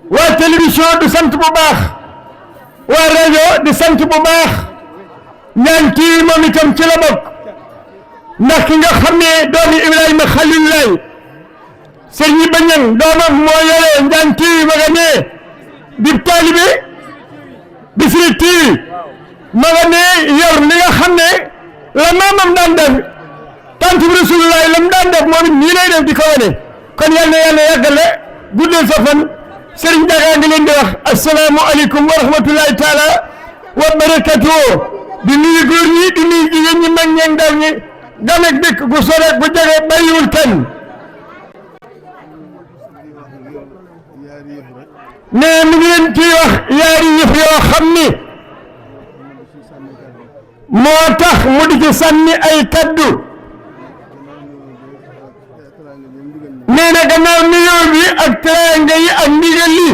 waa télévision du sant bu baax waa rajo di sant bu baax ñaan kii moom itam ci la bokk ndax ki nga xam ne doomi Ibrahima Khalil lay sëñ yi bañang doomam moo yore ñaan kii ma nga ne di taalibe Bichri TV ma nga ne yor li nga xam ne la maamam daan def tant bi Rasulullah lam daan def moom it nii lay def di ko wane kon yal na yàlla yàggale guddal sa fan Serigne Daga ngi leen di wax asalaamualeykum wa rahmatulahi taala wa barakatuh di nuyu góor ñi di nuyu jigéen ñi mag ñeeg ndaw ñi gan ak dëkk gu sore gu jege bàyyiwul kenn mais mi ngi leen ciy wax yaari yëf yoo xam ni moo tax mu di ci sànni ay kaddu nee na gannaaw nuyoo bi ak teraanga yi ak ndigal li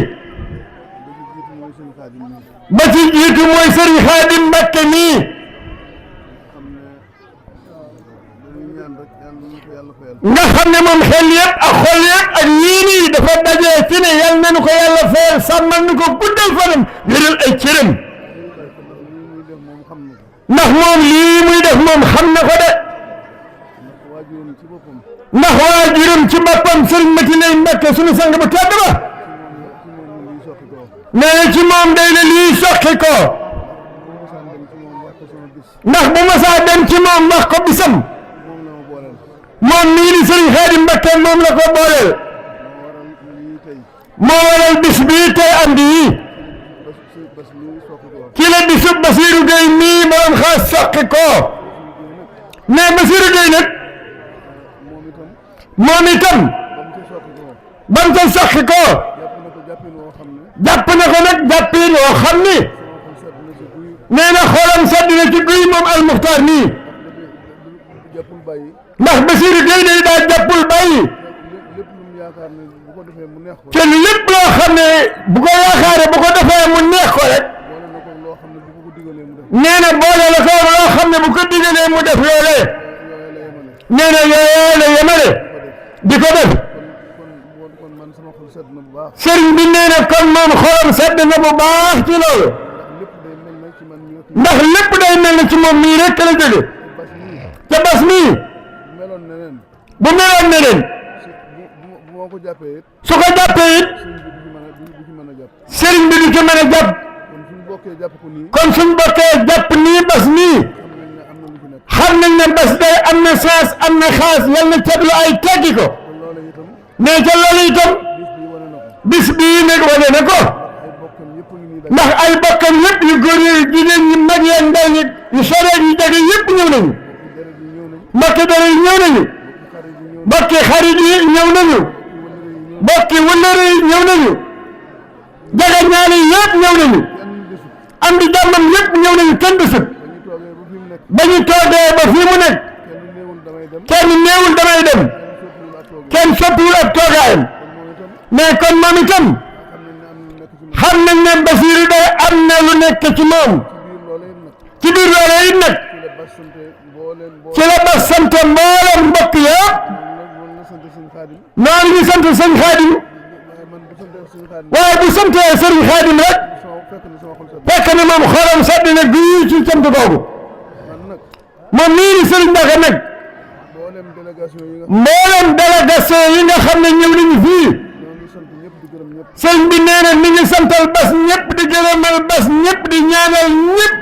ba ci jiitu mooy Serigne Khadim Mbacké nii nga xam ne moom xel yëpp ak xol yëpp ak yii nii dafa dajee ci ne yal nañu ko yàlla fayal sàmmal nu ko guddal fanam wéral ay cëram ndax moom lii muy def moom xam na ko de ndax waajuram ci boppam Serigne Matinay Mbacké sunu sang bu tedd ba nee na ci moom day ne lii soqi ko ndax bu masaa dem ci moom wax ko bisam moom mii di Serigne Khadim Mbacké moom la ko booleel moo waral bis bii tey andi yi ci la bisub Basirou Gueye mii borom xaas soqi ko mais Basirou Gueye nag moom itam bam ca soqi ko jàpp na ko nag jàppin woo xam ni nee na xolam sedd na ci guy moom Al Muxtaar nii ndax Basirou Gueye day daa jàppul bàyyi te lépp loo xam ne bu ko yaakaare bu ko defee mu neex ko rek nee na boole la ko loo xam ne bu ko digalee mu def loolee nee na yooyoo la yemale di ko def sëriñ bi nee na kon moom xolam sedd na bu baax ci loolu ndax lépp day mel na ci moom mii rek la jóge ca bas mii bu meloon ne leen su ko jàppee it sëriñ bi du ci mën a jàpp kon suñ bokkee jàpp nii bas nii xam nañ ne bas day am na saas am na xaas yal na teblu ay teggi ko mais ca loolu itam bis bii nag wane na ko ndax ay bokkam yëpp yu góor yi jigéen ñi mag yeen ndaw ñi yu soreet yu jege yëpp ñëw nañu mbokki dara yi ñëw nañu mbokki xarit yi ñëw nañu mbokki wëllëre yi ñëw nañu jaga ñaali yëpp ñëw nañu am di jàmmam yëpp ñëw nañu kenn desut ba ñu toogee ba fii mu nekk kenn néewul damay dem kenn soppiwul ak toogaayam mais kon moom itam xam nañ ne Basirou day am na lu nekk ci moom ci biir loolee it nag ci la bas sant mboolem mbokk yëpp noonu ñu sant sëñ Khadim waaye bu santee sëriñ Khadim rek fekk na moom xolam sedd na guy ci cant googu moom nii ni sëriñ Daga nag mboolem délégation yi nga xam ne ñëw nañu fii sëriñ bi nee na mi ngi santal bas ñëpp di gërëmal bas ñëpp di ñaanal ñëpp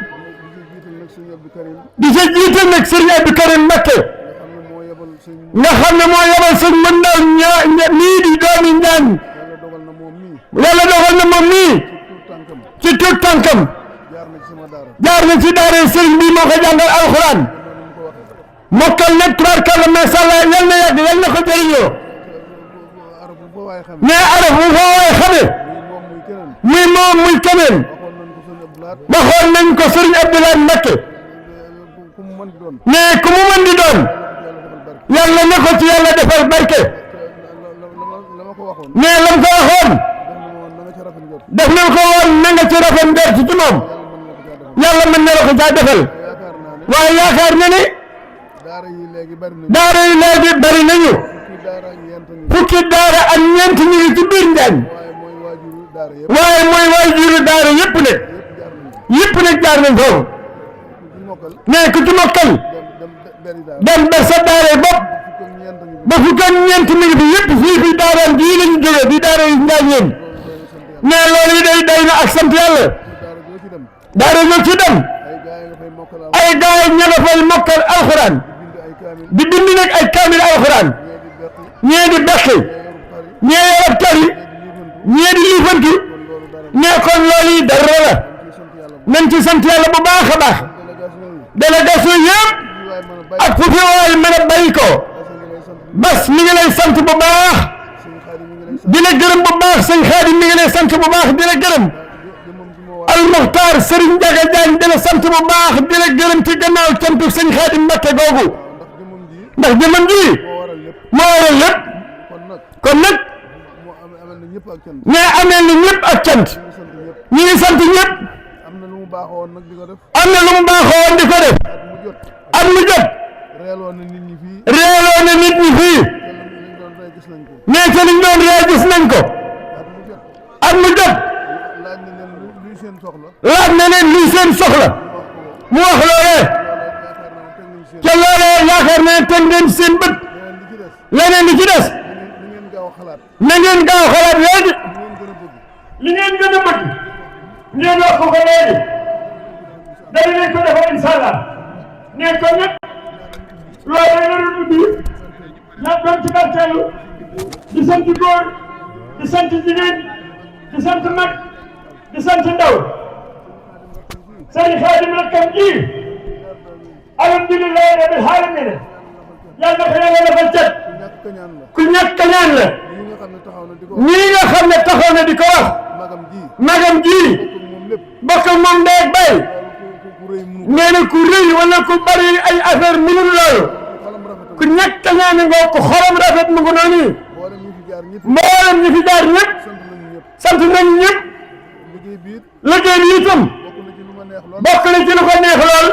di sa jiital nag sëriñ Abdou Karim Mbacké nga xam ne moo yebal sëñ mën ndaw nii di doomi Njaañ yàlla dogal na moom nii ci tuut tànkam jaar na ci daara sëriñ bi moo ko jàngal alxuraan mokkal nag tubaarkàlla macha allah yal na yàgg yal na ko jëriñoo mais araf bu fa waay xame muy moom muy keneen waxoon nañ ko sëriñ Abdoulaye Mbacké mais ku mu mën di doon yàlla na ko ci yàlla defal barke mais lam ko waxoon def na ko woon na nga ci rafet njort ci moom yàlla mën na la ko caa defal waaye yaakaar na ni daara yi léegi bari nañu fukki daara ak ñeent ñu ngi ci biir Njaañ waaye mooy waajuru daara yëpp nag yëpp nag jaar nañ foofu nee ku ci mokkal dem ber sa daara bopp ba fukk ak ñeent mi ngi fi yëpp fii daaraam bii lañu jóge di daara yi Njaañeen nee loolu yi day na ak sant yàlla daara ñoo ci dem ay gaay ña nga fay mokkal alxuraan di bind nag ay kaamil alxuraan ñee di bekki ñee yorab tari ñee di liifantu nee kon loolu yi dara la nañ ci sant yàlla bu baax a baax délégation yëpp ak fu fi waay mën a bàyyi ko bas mi ngi lay sant bu baax di la gërëm bu baax sëñ Xaadim mi ngi lay sant bu baax di la gërëm al Muxtaar Serigne Ndiaga Diagne di la sant bu baax di la gërëm ci gannaaw cantu sëñ Xaadim Mbakke googu ndax jëmam ji moo waral lépp kon nag nee amee na ñëpp ak cant ñi ngi sant ñëpp am na lu mu baaxoon di ko def at mu jot reeloo na nit ñi fii nee te liñ doon ree gis nañ ko at mu jot laaj na leen luy seen soxla mu wax loolee ca loolee yaakaar ne teg ngeen seen bët leneen li ci des na ngeen gaaw xalaat léegi li ngeen gën a bëgg ngeen wax ko léegi dañu leen ko defal incha allah ne ko ñëpp loolu la doon ubbi ña doon ci barkeelu di sant góor di sant jigéen di sant mag di sant ndaw sëñ Xaadim rakkam ji alhamdulilah rabbil alamin yàlla na ko yàlla defal cet ku ñàkk ñaan la ñii nga xam ne taxaw na di ko wax magam ji bokk ak moom ndey ak bay nee na ku rëy wala ku bari ay affaire mënul loolu ku ñàkk ñaan nga ko xolam rafet mu ngi noonu mboolem ñi fi jaar ñëpp sant nañ ñëpp liggéey bi itam bokk na ci lu ko neex lool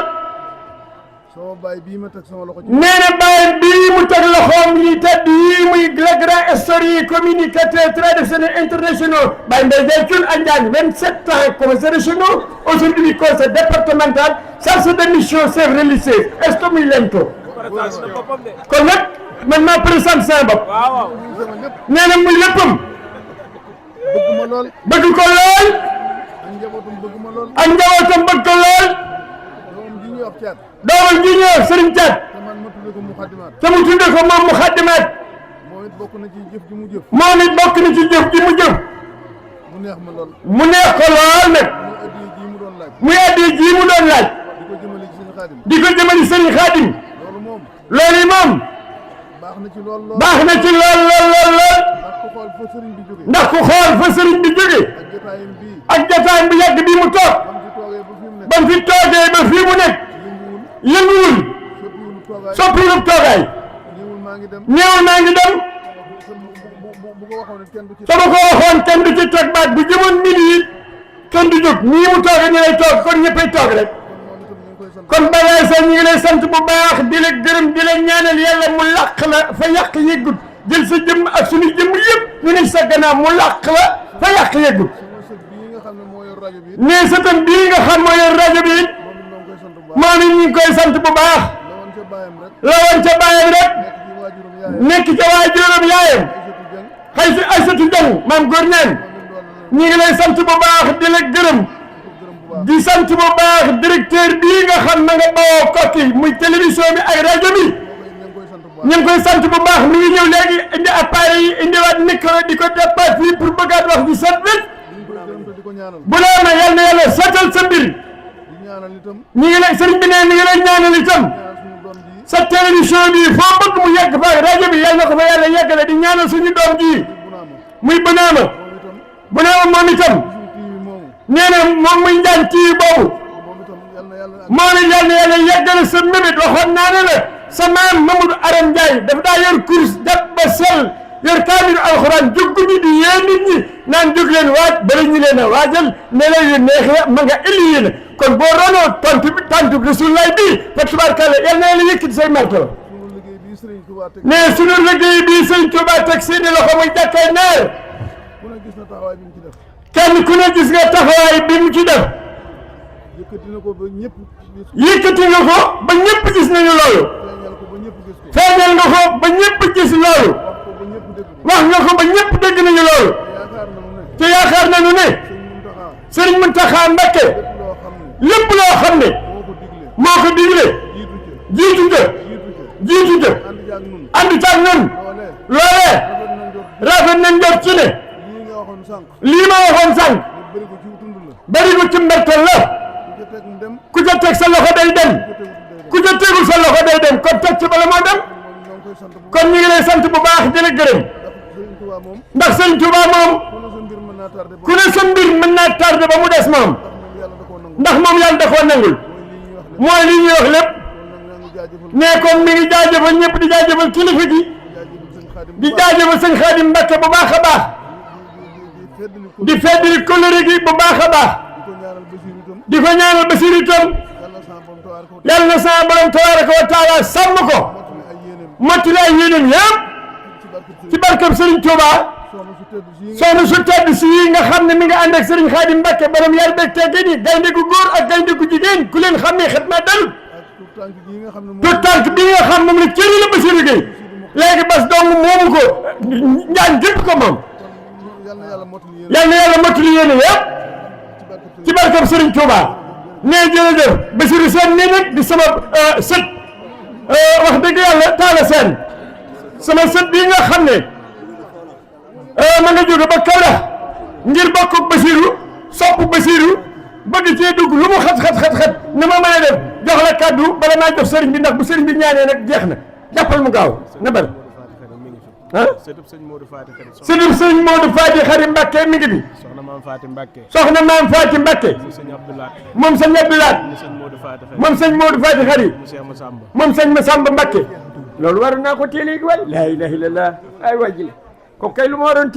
nee na baay bii mu teg loxoom yi tedd yi muy le grand historien communicateur traditionnel international Baye Mbaye Diaye Thioune Andiagne 27 ans commissaire régional aujourd'hui conseil départemental chargé de mission chef religieux est-ce que muy leen ko kon nag man maa présenté sama bopp nee na muy léppam bëgg ko lool ak njabootam bëgg ko lool doomam ji ñëw Serigne Thiat te mu tudde ko moom Muxaddamaat moom it bokk na ci jëf ji mu jëf mu neex ko lool nag muy addiya ji mu doon laaj di ko jëmali Serigne Khadim loolu yi moom baax na ci lool ndax ku xool fa Serigne bi jóge ak jotaayam bu yàgg bii mu toog ba mu fi toogee ba fii mu nekk yënguwul soppiwul toogaay ñëwul maa ngi dem sama ko waxoon kenn du ci teg baat bu jëmoon midi kenn du jóg nii mu toogee ñu lay toog kon ñëppay toog rek kon bagaay sa ñu ngi lay sant bu baax di la gërëm di la ñaanal yàlla mu làq la fa yàq yëggut jël sa jëmm ak suñu jëmm yëpp ñu ne sa gannaaw mu làq la fa yàq yëggut nee sëtam bii nga xam moo yor rajo bi moom it ñu ngi koy sant bu baax la woon ca baayam rek nekk ca waajuram yaayam xëy si Aysatu Jang maam góor ñaan ñu ngi lay sant bu baax di la gërëm di sant bu baax directeur bii nga xam na nga bawoo Kokki muy télévision bi ak rajo bi ñu ngi koy sant bu baax mi ngi ñëw léegi indi appareil yi indiwaat micro di ko départ fii pour bëggaat wax ji set wet bu la ma yal na yàlla seetal sa mbir ñi ngi lay sëriñ bi ne mi ngi lay ñaanal itam sa télévision bi foo bëgg mu yegg fa rajo bi yal na ko fa yàlla yeggale di ñaanal suñu doom ji muy Bunaama moom itam nee na moom muy njaan kii boobu moom it yal na yàlla yeggale sa mébét waxoon naa ne la sa maam Mamadou Aram Ndiaye daf daa yor course def ba sell yor kaamilu alxuraan jóg guddi di yee nit ñi naan jóg leen waaj bala ñu leen a waajal ne la yu neex la ma nga ëlli yéen kon boo ronoo tontu bi tantu Rasulullaay bii fa tubaarkàlla yal na yàlla yëkkati say marto ne sunu liggéey bii Sëriñ Tuubaa teg seeni loxo muy jàkkay naar ku ne gis na taxawaay bi mu ci def. kenn ku ne gis nga taxawaay bi mu ci def. yëkkati na ko ba ñëpp gis. yëkkati nga ko ba ñëpp gis nañu loolu. feeñal ko ba ñëpp gis ko. feeñal nga ko ba ñëpp gis loolu. wax ko ba ñëpp dégg ko. wax nga ko ba ñëpp dégg nañu loolu. te yaakaar nañu ne. Sëriñ Mountakha Mbacké lépp loo xam ne moo ko digle jiitu ca ànd caag ñun loolee rafet nañ jot ci ne lii ma waxoon sànq bari ko ci mbertel la ku ca teg sa loxo day dem ku ca tegul sa loxo day dem kon teg ci bala moo dem kon ñu ngi lay sant bu baax di la gërëm ndax Sëriñ Touba moom ku ne sa mbir mën naa tardé ba mu des moom ndax moom yàlla da koo nangul mooy li ñuy wax lépp ne kon mi ngi jaajëfal ñëpp di jaajëfal kilifa gi di jaajëfal sëñ Xaadim Mbacké bu baax a baax di feddali kóllëre gi bu baax a baax di ko ñaanal Basiru itam yàlla na sa borom tabaaraka wa taala sàmm ko mottali ay yéeneen yëpp ci barkeb Sëriñ Tuuba soxna su tedd si yi nga xam ne mi nga ànd ak Sëriñ Xaadim Mbacké borom yar beeg teggin yi gaynde gu góor ak gaynde gu jigéen ku leen xam ne xet ma dal tout tànk bi nga xam moom la cëri la Basiru Gueye léegi bas dong moomu ko njaañ gépp ko moom yal na yàlla mottali yéene yëpp ci barkeb Sëriñ Tuuba nee jërëjëf Basiru Seen nii nag di sama sët wax dëgg yàlla Taala Seen sama sët bii nga xam ne ma nga jóge ba Kaolack ngir bokk ak Basiru sopp Basiru bëgg cee dugg lu mu xat na ma mën a def jox la kàddu bala maa jox sëriñ bi ndax bu sëriñ bi ñaanee nag jeex na jàppal mu gaaw na bal ah sëtub sëñ Modou Faty Khary Mbacké mi ngi bi soxna maam Faty Mbacké moom sëñ Abdoulaat moom sëñ Modou Faty Khary moom sëñ Massamba Mbacké loolu waroon naa ko téeléegi waay laa ilaaha illallaah ay wajile ko kay lu ma waroon